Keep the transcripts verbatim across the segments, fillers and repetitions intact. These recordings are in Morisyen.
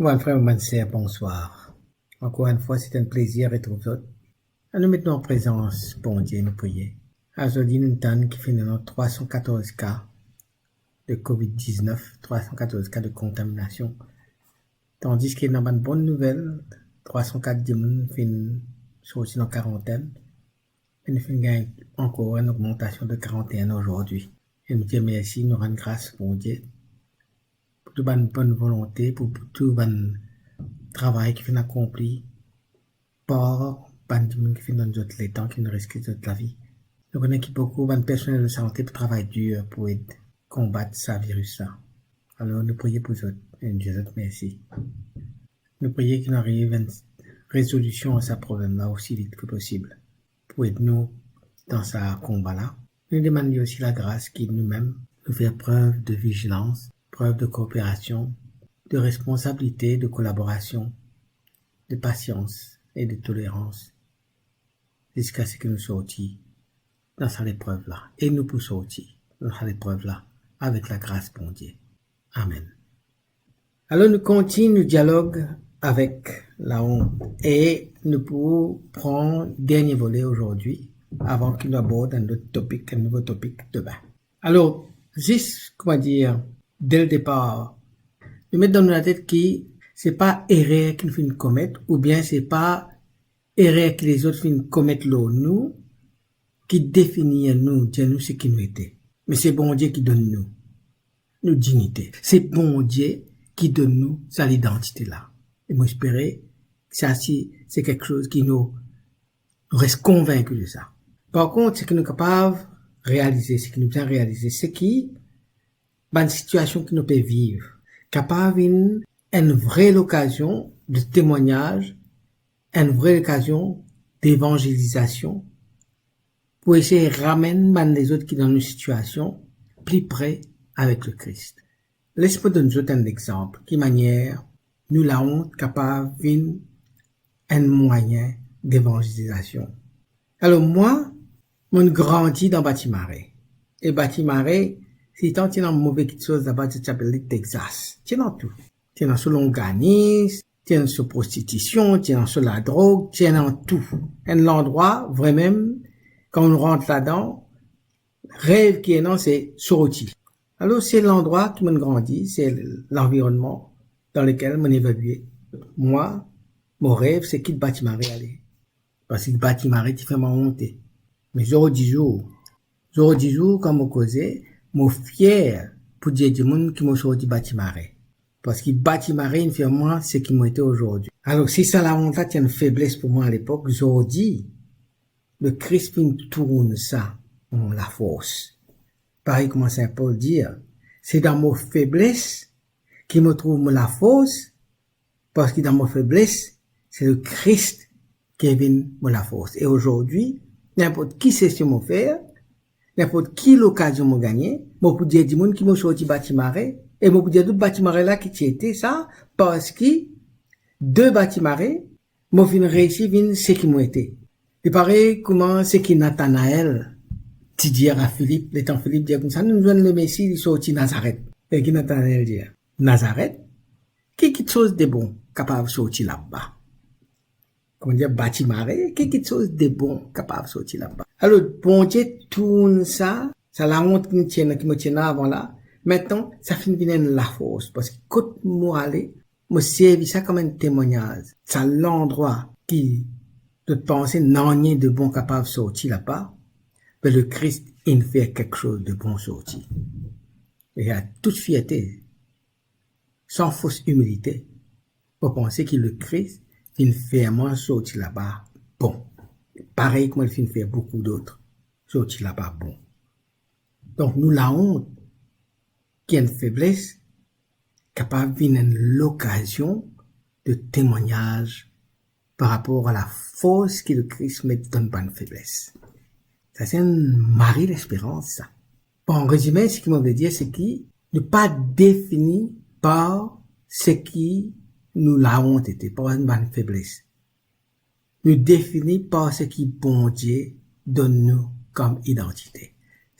Bann frer, bann ser, bonswar. Ankor enn fwa, se enn plezir retrouv zot. Anou met nou an prezans Bondie, nou priye. Azordi nou tann ki finn ena trwa san katorz ka de covid diznef, trwa san katorz ka de kontaminasion. Tandiske ena bann bonn nouvel, trwa san kat dimoun finn sorti dan karantenn, e nou finn gagn ankor enn ogmantasion de karant-e-enn azordi. E nou dir mersi, nou rann gras Bondie pou tou bann bonn volonte, pou tou bann travay ki finn akonpli par bann dimoun ki finn donn zot letan, ki finn riske zot lavi. Nou kone ki boukou bann personel de sante pe travay dir pou ed konbat sa viris la. Alor nou priye pou zot e nou dir zot mersi. Nou priye ki nou ariv enn rezolision a sa problem la osi vit ki posib pou ed nou dan sa konba la. Nou demann li osi lagras ki noumem nou fer prev de vizilans, prev de kooperasion, de responsabilite, de kolaborasion, de pasians e de tolerans, ziska seki nou sorti dan sa leprev la. E nou pou sorti dan sa leprev la avek lagras Bondie. Amen. Alor nou kontign nou dialog avek laont e nou pou pran dernie vole azordi, avan ki nou abord enn lot topik, enn nouvo topik demin. Alor, zis, kouma dir, de le depar, nou met dan nou latet ki se pa erer ki nou finn komet, oubien se pa erer ki lezot finn komet lor nou, ki definir nou, dir nou seki nou ete. Me se Bondie ki donn nou nou dignite. Se Bondie ki donn nou sa lidantite la. E mo espere ki sa si se kiksoz ki nou, nou res konvinki de sa. Par kont, seki nou kapav realize, seki nou bizin realize, seki bann sitiasion ki nou pe viv kapav vinn enn vre lokazion de temwagnaz, enn vre lokazion devanzelizasion, pou esey ramenn bann lezot ki dan nou sitiasion pli pre avek Lekris. Les mo donn zot enn lexanp ki manier nou laont kapav vinn enn mwayin devanzelizasion. Alor mwa, mo'nn grandi dan Batimare. E Batimare, sitan ti ena move kiksoz laba, ti apel li Texas. Ti ena tou. Ti ena so longanis, ti ena so prostitision, ti ena so ladrog, ti ena tou. Enn landrwa, vremem, kan ou rant ladan, rev ki ena, se sorti. Alor, se landrwa ki mo'nn grandi, se lanvironnman dan lekel mo'nn evolie. Mwa, mo rev, se kit Batimare ale. Parski Batimare ti fer mwa onte. Me zordi zour, zordi zour, kan mo koze, mo fier pou dir dimoun ki mo sorti Batimare. Parski Batimare inn fer mwa seki mo ete azordi. Alor, si sa laont la ti enn febles pou mwa alepok, zordi, Lekris finn tourn sa an lafors. Parey kouma Sin Pol dir, se dan mo febles ki mo trouv mo lafors, parski dan mo febles, se Lekris ki vinn mo lafors. E azordi, ninport ki sesion mo fer, ninport ki lokazion mo gagne, mo pou dir dimoun ki mo sorti Batimare, e mo pou dir tou Batimare la ki ti ete sa, parski de Batimare, mo finn reisi vinn seki mo ete. Li parey kouma seki Natanael ti dir a Filip, letan Filip dir koumsa, nou zwenn Lemesi, li sorti Nazaret. E ki Natanael dir? Nazaret? Ki kiksoz de bon kapav sorti laba? Kouma dir, Batimare, ki kiksoz de bon kapav sorti laba? Alor, Bondie tourn sa, sa laont ki mo ti ena, ki mo ti ena avan la, mintnan, sa finn vinn enn lafors, parski kot mo ale, mo servi sa kom enn temwagnaz. Sa landrwa ki zot panse nanye de bon kapav sorti laba, be Lekris inn fer kiksoz de bon sorti. E a tout fierte, san fos imilite, mo panse ki Lekris finn fer mwa sorti laba bon. Parey kouma li finn fer boukou dot sorti laba bon. Donk nou laont, ki enn febles, kapav vinn enn lokazion de temwagnaz par rapor a lafors ki Lekris met dan bann febles. Sa se enn mari lesperans, sa. Bon, an rezime, seki mo vle dir, se ki nou pa defini par seki nou laont ete, par bann febles. Nou defini par seki Bondie donn nou kom idantite.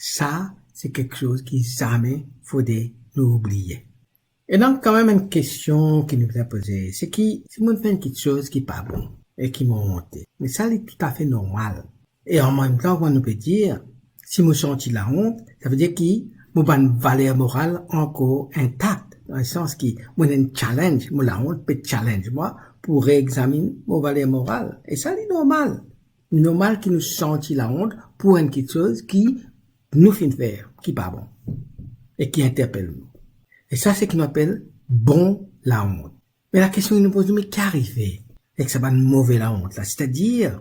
Sa, se kiksoz ki zame fode nou oubliye. Ena kanmem enn kestion ki nou bizin poze, se ki si mo fer enn kiksoz ki pa bon e ki mo onte, me sa li toutafe normal. E anmemtan, kouma nou pe dir, si mo santi laont, savedir ki mo bann valer moral ankor intak, dan lesans ki mo ena enn challenge, mo laont pe challenge mwa pou reexaminn mo valer moral. E sa li normal. Normal ki nou santi laont pou enn kiksoz ki nou finn fer ki pa bon e ki interpel nou. E sa se ki nou apel bon laont. Me lakestion ki nou poz nou, me ki arive ek sa bann move laont la? Setadir,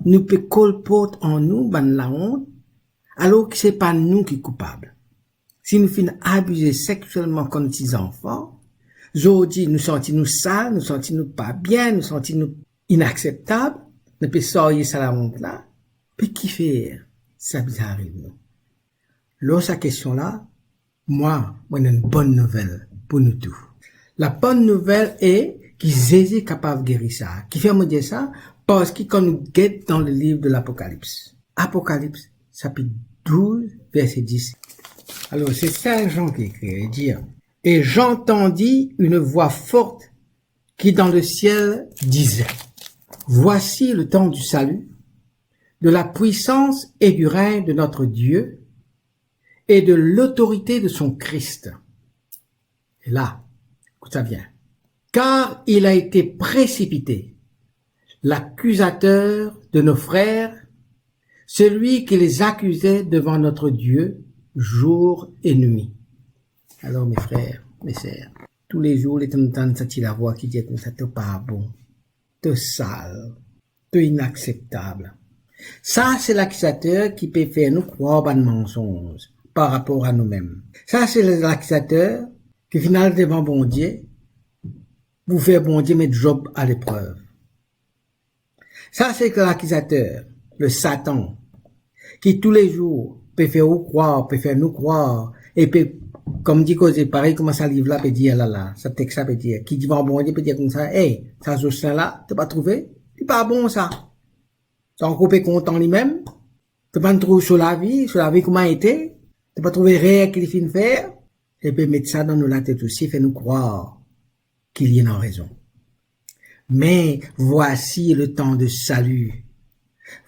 nou pe kolport an nou bann laont, alor ki se pa nou ki koupab. Si nou finn abize sexielman kan nou ti zanfan, zordi nou santi nou sal, nou santi nou pa bien, nou santi nou inakseptab, nou pe sarye sa laont la, me kifer sa bizin ariv nou? Lor sa kestion la, mwa, mo ena enn bonn nouvel pou nou tou. Labonn nouvel e ki Zezi kapav geri sa. Kifer mo dir sa? Parski kan nou get dan leliv de Lapokalips, Apokalips sapit douz, verse dis. Alor, se Sin Zan ki ekrir, li dir, et j'entendis une voix forte qui dans le ciel disait, voici le temps du salut, de la puissance et du règne de notre Dieu et de l'autorité de son Christ. E la, ekout sa bien. Car il a été précipité, l'accusateur de nos frères, celui qui les accusait devant notre Dieu jour et nuit. Alor, mes frères, mes sœurs, toulezour letan nou tann sa ti lavwa ki dir koumsa, to pa bon, to sal, to inakseptab. Sa se lakizater ki pe fer nou krwar bann mansonz par rapor a noumem. Sa se lakizater ki finn al devan Bondie pou fer Bondie met Zob a leprev. Sa se lakizater, le Satan, ki toulezour pe fer ou krwar, pe fer nou krwar, e pe, kouma dir koze, parey kouma sa liv la pe dir la la, sa text la pe dir, ki devan Bondie pe dir koumsa, "Ey, sa Zoselin la, to pa trouve? Li pa bon sa. To ankor pe kontan limem? To pa'nn trouv so lavi, so lavi kouma ete? To pa trouv erer ki li finn fer?" E pe met sa dan nou latet osi, fer nou krwar ki li ena rezon. Mais voici le temps de salut.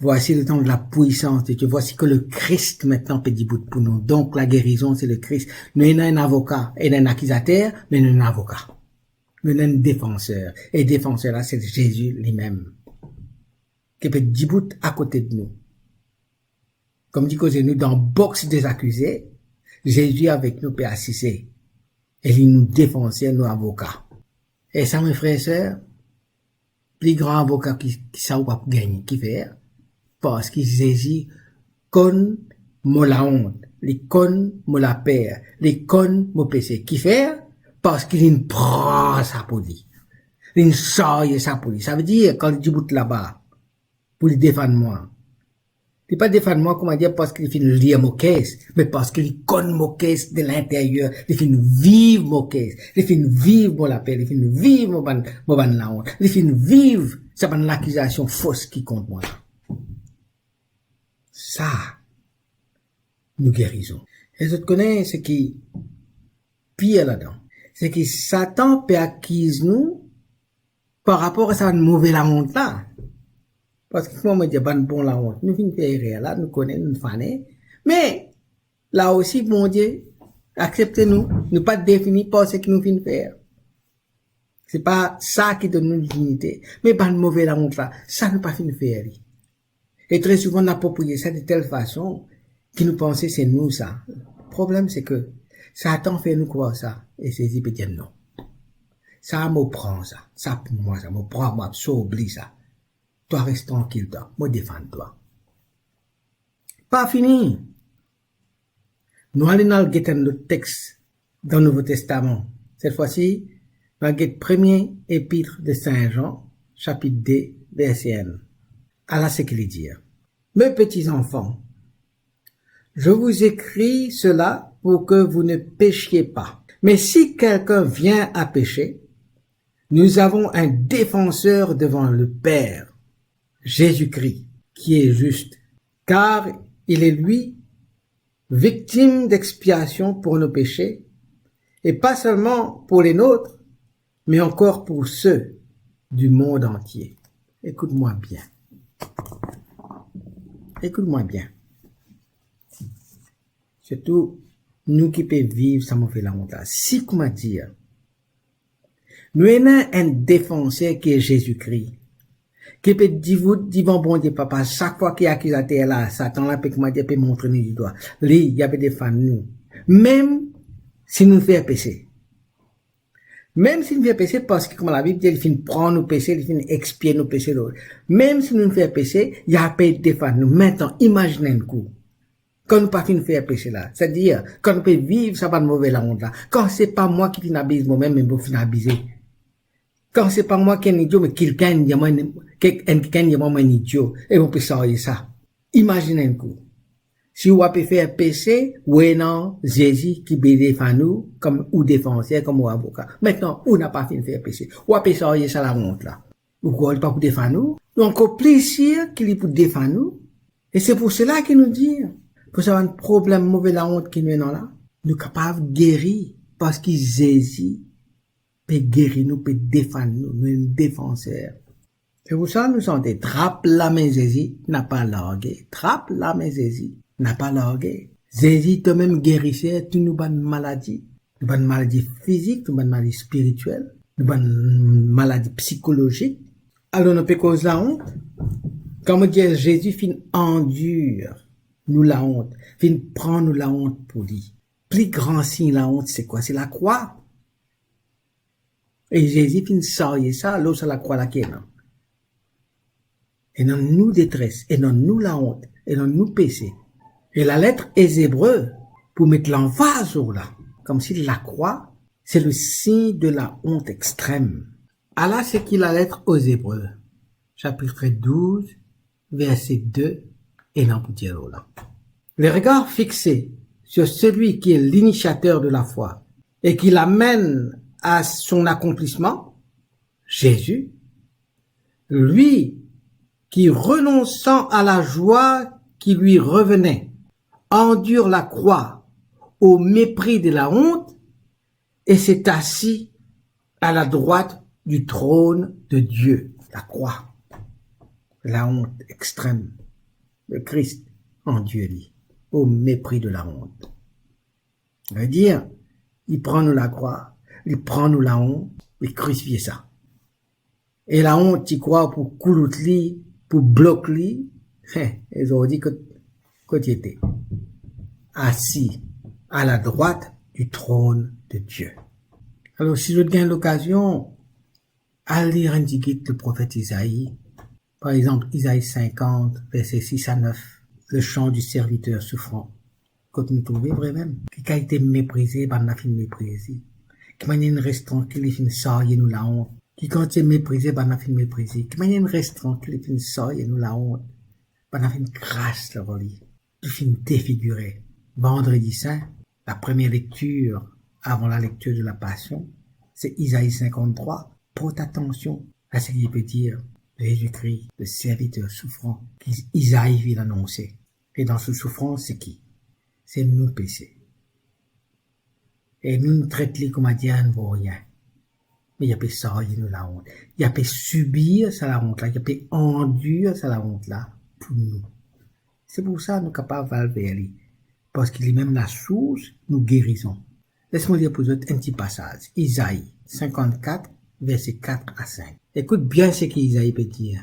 Voici le temps de la puissance de Dieu. Voici que le Christ maintenant pe dibout pou nou. Donk, lagerizon, se le Christ. Nou ena enn avoka, ena enn akizater, me nou ena enn avoka. Nou ena enn defanser. E defanser la, se Zezi limem, ki pe dibout akote de nou. Kouma dir koze, nou dan box des accusés, Zezi avek nou pe asize. E li nou defanser, nou avoka. E sa, mes frères et sœurs, pli gran avoka ki, ki sa ou pa pou gagne, kifer? Parski Zezi konn mo laont, li konn mo laper, li konn mo pese. Kifer? Parski linn pran sa pou li. Linn sarye sa pou li. Savedir, kan li dibout laba, pou li defann mwa. Li pa defann mwa, kouma dir, parski li finn lir mo kes, me parski li konn mo kes de linteryer, li finn viv mo kes, li finn viv mo laper, li finn viv mo bann, mo bann laont, li finn viv sa bann lakizasion fos ki kont mwa la. Sa, nou gerizon. E zot kone seki pir ladan, seki Satan pe akiz nou par rapor a sa bann move laont la. Parski kouma mo dir, bann bon laont, nou finn fer erer la, nou kone, nou fane. Me la osi, Bondie aksepte nou, nou pa defini par seki nou finn fer. Se pa sa ki donn nou dignite. Me bann move laont la, sa nou pa finn fer li. E tre souvan, nou apropriye sa de tel fason ki nou panse se nou sa. Problem se ke Satan fer nou krwar sa, e Zezi pe dir non. Sa mo pran sa, sa pou mwa sa, mo pran, mo absorb li sa. Twa res trankil twa, mo defann twa. Pa fini. Nou al, nou al get enn lot text dan Nouvo Testaman. Set fwa si, nou al get premie epit de Sin Zan, sapit de, verse enn. Ala seki li dir: Mes petits enfants, je vous écris cela pour que vous ne péchiez pas. Mais si quelqu'un vient à pécher, nous avons un défenseur devant le Père, Jésus-Christ, qui est juste, car il est lui victime d'expiation pour nos péchés, E pa selman pou lenot, me ankor pou se di mond antie. Ekout mwa bien. Ekout mwa bien. Sirtou nou ki pe viv sa move laont la. Si, kouma dir, nou ena enn defanser ki Zezi Kri, ki pe dibout divan Bondie Papa, sak fwa ki akizater la, Satan la pe, kouma dir, pe montre nou didwa, li, li pe defann nou. Mem si nou fer pese. Mem si nou fer pese, parski kouma Labib dir, li finn pran nou pese, li finn expie nou pese lor. Mem si nou fer pese, li pe defann nou. Aster, imazinn enn kou. Kan nou pa finn fer pese la, setadir, kan nou pe viv sa bann move laont la, kan se pa mwa ki finn abiz momem, me mo finn abize. Kan se pa mwa ki enn idio, me kikenn dir mwa enn, kek-, enn kikenn dir mwa mo enn idio, e mo pe sarye sa. Imazinn enn kou. Si ou pe fer pese, ou ena Zezi ki pe defann ou, kom ou defanser, kom ou avoka. Aster, ou napa finn fer pese. Ou pe sarye sa laont la. Ou krwar li pa pou defann ou? Nou ankor pli sir ki li pou defann ou. E se pou sela ki nou dir, pou sa bann problem move laont ki nou ena la, nou kapav geri, parski Zezi pe geri nou, pe defann nou, nou enn defanser. Se pou sa nou sante, trap lame Zezi, napa large. Trap lame Zezi, napa large. Zezi, to mem geriser tou nou bann maladi. Nou bann maladi fizik, nou bann maladi spiritiel, nou bann maladi psikolozik. Alor nou pe koz laont. Kan mo dir Zezi finn andir nou laont, finn pran nou laont pou li. Pli gran sign laont, se kwa? Se lakrwa. E Zezi finn sarye sa lor sa lakrwa la ki ena. Ena nou detres, ena nou laont, ena nou pese. E lalet Zebre pou met lanfaz lor la, koumsi lakrwa, se le signe de la honte extrême. Ala seki lalet Zebre, sapit douz, verse de, ena pou dir lor la. Le regard fixé sur celui qui est l'initiateur de la foi et qui l'amène à son accomplissement, Jésus, lui qui, renonçant à la joie qui lui revenait, endure la croix au mépris de la honte, et s'est assis à la droite du trône de Dieu. Lakrwa, laont extrem. Le Christ endure li, au mépris de la honte. Savedir, li pran nou lakrwa, li pran nou laont, li krisifie sa. E laont ti krwar pou koulout li, pou blok li, he, e zordi kot, kot li ete? Assis à la droite du trône de Dieu. Alor, si zot gagn lokazion, al lir enn tigit le profet Izai, par exanp, Izai sinkant, verse sis a nef, le chant du serviteur souffrant. Kot nou trouve vremem? Ki kan li ti meprize, bann la finn meprize li. Ki manier nou res trankil, li finn sarye nou laont. Ki kan li ti meprize, bann la finn meprize li. Ki manier nou res trankil, li finn sarye nou laont. Bann la finn kras lor li. Li finn defigire. Vandredi Sin, la première lecture avant la lecture de la Passion, se Izai sinkant trwa. Port atansion a seki pe dir Zezi Kri, le serviteur souffrant, ki Izai finn anonse. E dan so soufrans, se ki? Se nou pese. E nou, nou tret li koumadir enn vorien. Me li pe sarye nou laont. Li pe sibir sa laont la, li pe andir sa laont la pou nou. Se pou sa nou kapav al ver li, parski limem lasours nou gerizon. Les mo lir pou zot enn ti pasaz, Izai sinkant kat, verse kat a sink. Ekout bien seki Izai pe dir,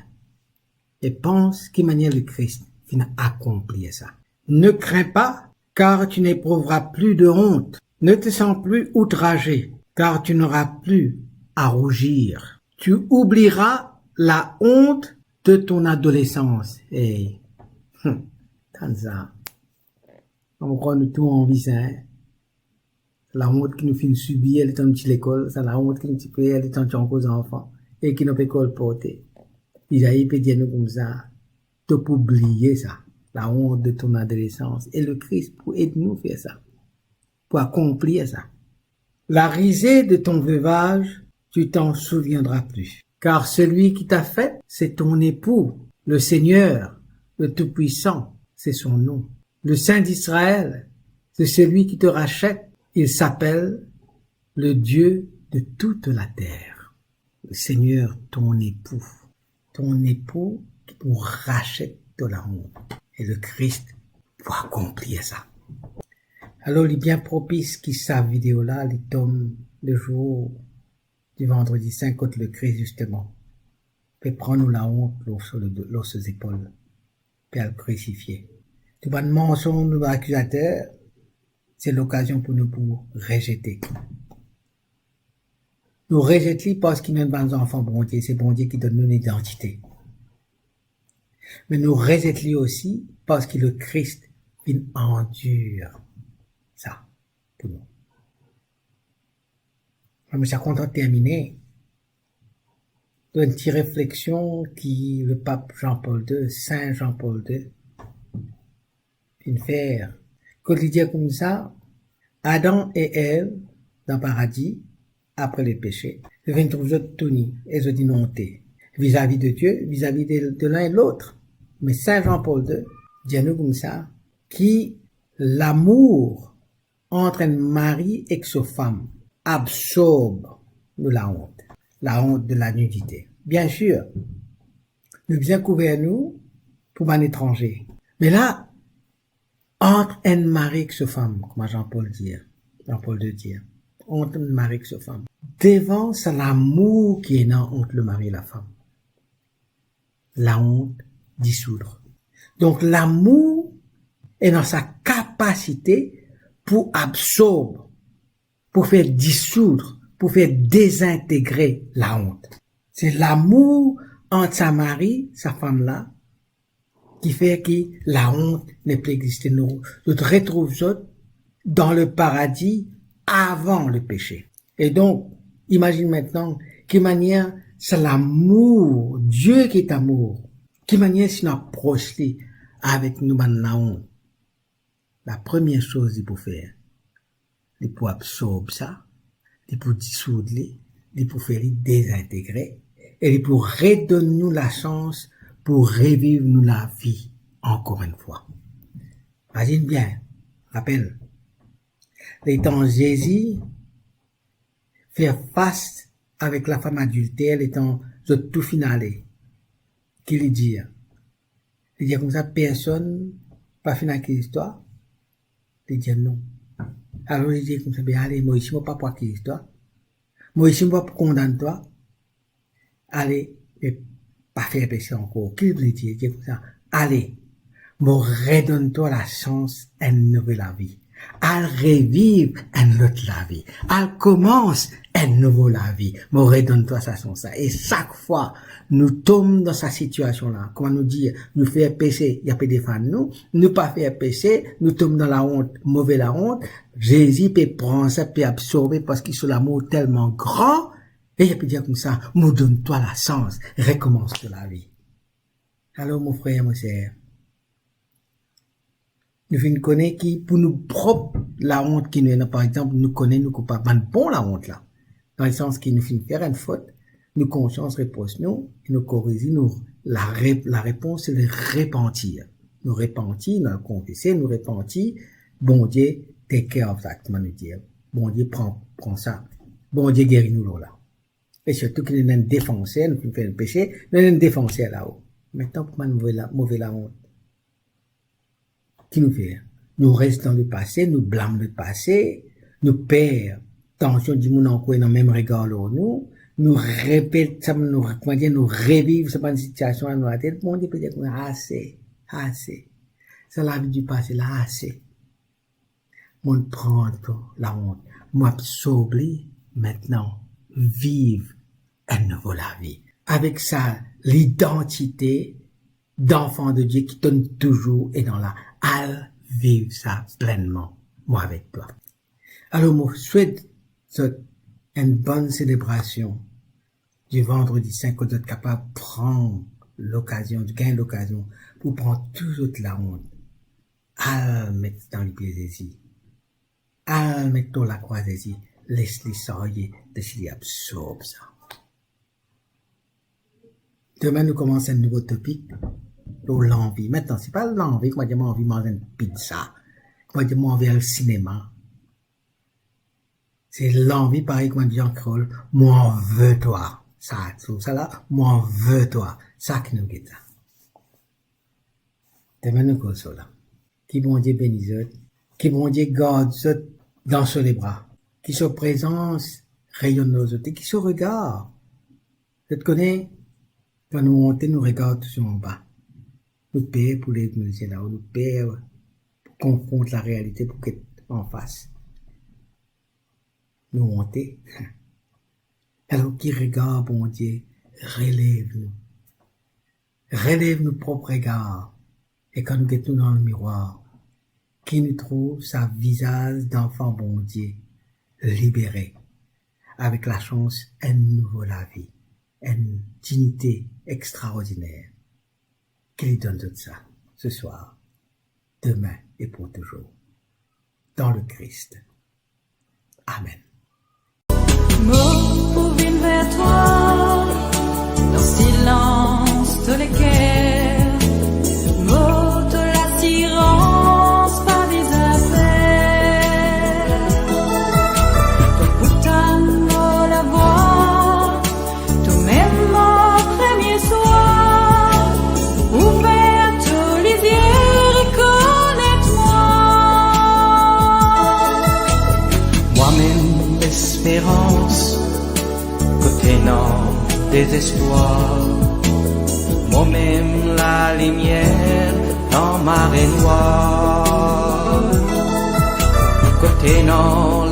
e pans ki manier Lekris finn akonplir sa. Ne crains pas, car tu n'éprouveras plus de honte. Ne te sens plus outragé, car tu n'auras plus à rougir. Tu oublieras la honte de ton adolescence. E, hmm, tann sa. Mo krwar nou tou anvi sa, hein? Laont ki nou finn sibir letan nou ti lekol, sa laont ki nou ti fer letan nou ti ankor zanfan, e ki nou pe kolporte. Izai pe dir nou koumsa, to pou bliye sa, la honte de ton adolescence. E Lekris pou ed nou fer sa, pou akonplir sa. La risée de ton veuvage, tu t'en souviendras plus. Car celui qui t'a fait, c'est ton époux, le Seigneur, le Tout-Puissant, c'est son nom. Le Saint d'Israël, c'est celui qui te rachète, il s'appelle Le Dieu de toute la terre, le Seigneur, ton époux, ton époux ki pou raset to laont, e le Christ pou akonplir sa. Alor, li bien propis ki sa video la, li tom le zour di Vandredi Sin, kot le Christ, zisteman, pe pran nou laont lor so, lor so zepol, pe al krisifie. Tou bann mansonz nou akizater, se lokazion pou nou pou rezete. Nou rezet li parski nou enn bann zanfan Bondie, se Bondie ki donn nou lidantite. Me nou rezet li osi parski le Christ vinn andir sa pou nou. Mo ti a kontan termine lor enn ti refleksion ki le pap Jean-Paul deux, Sin Jean-Paul deux, finn fer. Kot li dir koumsa, Adam e Ev dan paradi, apre lepese, zot finn trouv zot touni e zot inn onte vizavi de Die, vizavi de, de linn e lot. Me Sin Jean-Paul deux dir nou koumsa ki lamour ant enn mari ek so fam absorb nou laont, laont de la nidite. Biensir, nou bizin kouver nou pou bann etranze. Me la, ant enn mari ek so fam, kouma Jean-Paul dir, Jean-Paul deux dir, ant enn mari ek so fam, devan sa lamour ki ena ant lemari e lafam, laont disoud. Donk, lamour ena sa kapasite pou absorb, pou fer disoud, pou fer dezintegre laont. Se lamour ant sa mari, sa fam la, ki fer ki laont nepli existe. Nou, zot retrouv zot dan le paradi avan lepese. E donk, imazinn aster ki manier sa lamour, Dieu qui est amour, ki manier si nou apros li avek nou bann laont. Lapremier soz li pou fer, li pou absorb sa, li pou disoud li, li pou fer li dezintegre, e li pou redonn nou lasans pou reviv nou lavi ankor enn fwa. Imazinn bien, rapel, letan Zezi fer fas avek lafam adilter, letan zot tou finn ale, ki li dir? Li dir koumsa, personn pa finn akiz twa? Li dir non. Alor li dir koumsa, be ale, mo isi, mo pa pou akiz twa. Mo isi, mo pa pou kondann twa. Ale, me pa fer pese ankor. Ki li dir? Li dir koumsa, ale, mo redonn twa lasans enn nouvo lavi. Al reviv enn lot lavi. Al koumans enn nouvo lavi. Mo redonn twa sa sans la. E sak fwa nou tom dan sa sitiasion la, kouma nou dir, nou fer pese, li pe defann nou, nou pa fer pese, nou tom dan laont, move laont, Zezi pe pran sa, pe absorbe, parski so lamour telman gran, e li pe dir koumsa, mo donn twa lasans, rekoumans to lavi. Alor, mo frer, mo ser, nou finn kone ki pou nou prop laont ki nou ena, par exanp, nou kone nou koupab, bann bon laont la, dan lesans ki nou finn fer enn fot, nou konsians repros nou, e nou koriz li, nou, lare-, larepons se le repantir. Nou repanti, nou al konfese, nou repanti, Bondie take care of that, kouma nou dir. Bondie pran, pran sa. Bondie geri nou lor la. E sirtou ki nou ena enn defanser, nou finn fer enn pese, nou ena enn defanser lao. Aster, kouma nou move la, move laont, ki nou fer? Nou res dan lepase, nou blam lepase, nou per tansion dimoun ankor ena mem regar lor nou, nou repet sa, nou, kouma dir, nou reviv sa bann sitiasion la dan nou latet, Bondie pe dir koumsa, ase, ase. Sa lavi di pase la, ase. Mo pran to laont, mo absorb li, aster viv enn nouvo lavi. Avek sa lidantite danfan de Die ki to'nn touzour ena la, al viv sa plennman, mwa avek twa. Alor, mo swet zot enn bonn selebrasion di Vandredi Sin, kot zot kapav pran lokazion, gagn lokazion pou pran tou zot laont, al met dan lipie Zezi. Al met lor lakrwa Zezi, les li sarye, les li absorb sa. Demin nou koumans enn nouvo topik lor lanvi. Aster, se pa lanvi, kouma dir, mo anvi manz enn pizza, kouma dir, mo anvi al sinema. Se lanvi, parey kouma dir an kreol, mo anvi twa. Sa, sa la, mo anvi twa. Sa ki nou get la. Demin nou koz la. Ki Bondie beni zot. Ki Bondie gard zot dan so lebra. Ki so prezans reyonn lor zot. E ki so regar. Zot kone, kan nou onte, nou regar touzour anba. Nou per pou lev nou lizie lao, nou per pou konfront larealite, pou get anfas. Nou onte. Alor ki regar Bondie relev nou. Relev nou prop regar. E kan nou get nou dan lemirwar, ki nou trouv sa vizaz danfan Bondie libere, avek lasans enn nouvo lavi, enn dignite extraordiner. Ki li donn zot sa, se swar, demin e pou touzour. Dan Lekris. Amen. Mo pou vinn ver twa, dan silans to leker. Mo to lasirans, pa bizin per. To pou tann mo lavwa, to mem mo premie swar, ouver to lizie, rekonet mwa. Mwa mem lesperans, kot ena dezespwar, mo mem lalimier dan mare nwar. Kot ena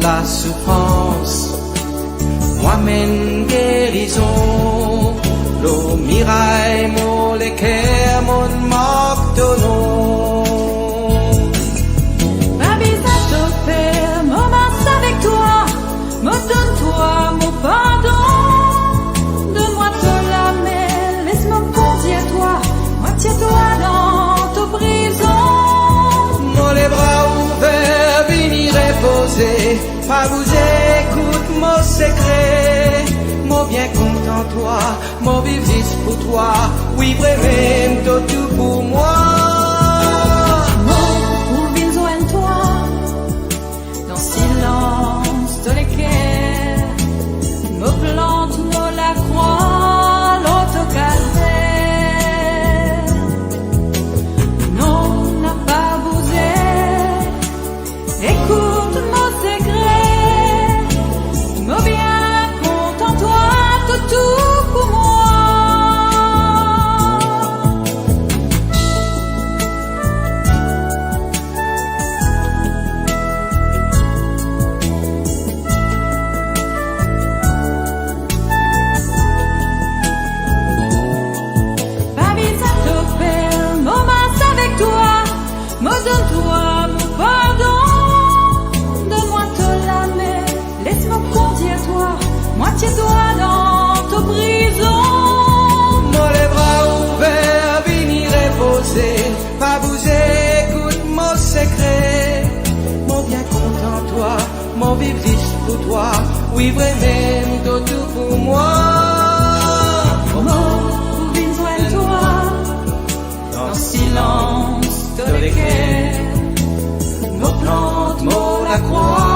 lasoufrans, mo amenn gerizon, lor miray mo leker, mo'nn mark to nom. Pa bizin to per, mo mars avek twa, mo donn twa mo pardon. Donn mwa to lame, les mo kondir twa, mo tir twa dan to prizon. Mo lebra ouver, vini repoze, pa bouze, ekout mo sekre. Mo bien kontan twa, mo viv zis pou twa, wi, vremem to tou pou mwa. Mo pou vinn zwenn twa, dan silans to leker, mo plant mo lakrwa lor to kalver. Non, napa bouze, ekout mo sekre, mo bien kontan twa, to tou pou mwa. Pa bizin to per, mo mars avek twa, mo donn twa mo pardon. Donn mwa to lame, les mo kondir twa, mo tir twa dan to prizon. Mo lebra ouver, vini repoze, pa bouze, ekout mo sekre. Mo bien kontan twa, mo viv zis pou twa, wi, vremem to tou pou mwa. Mo pou vinn zwenn twa, dan silans to leker, mo plant mo lakrwa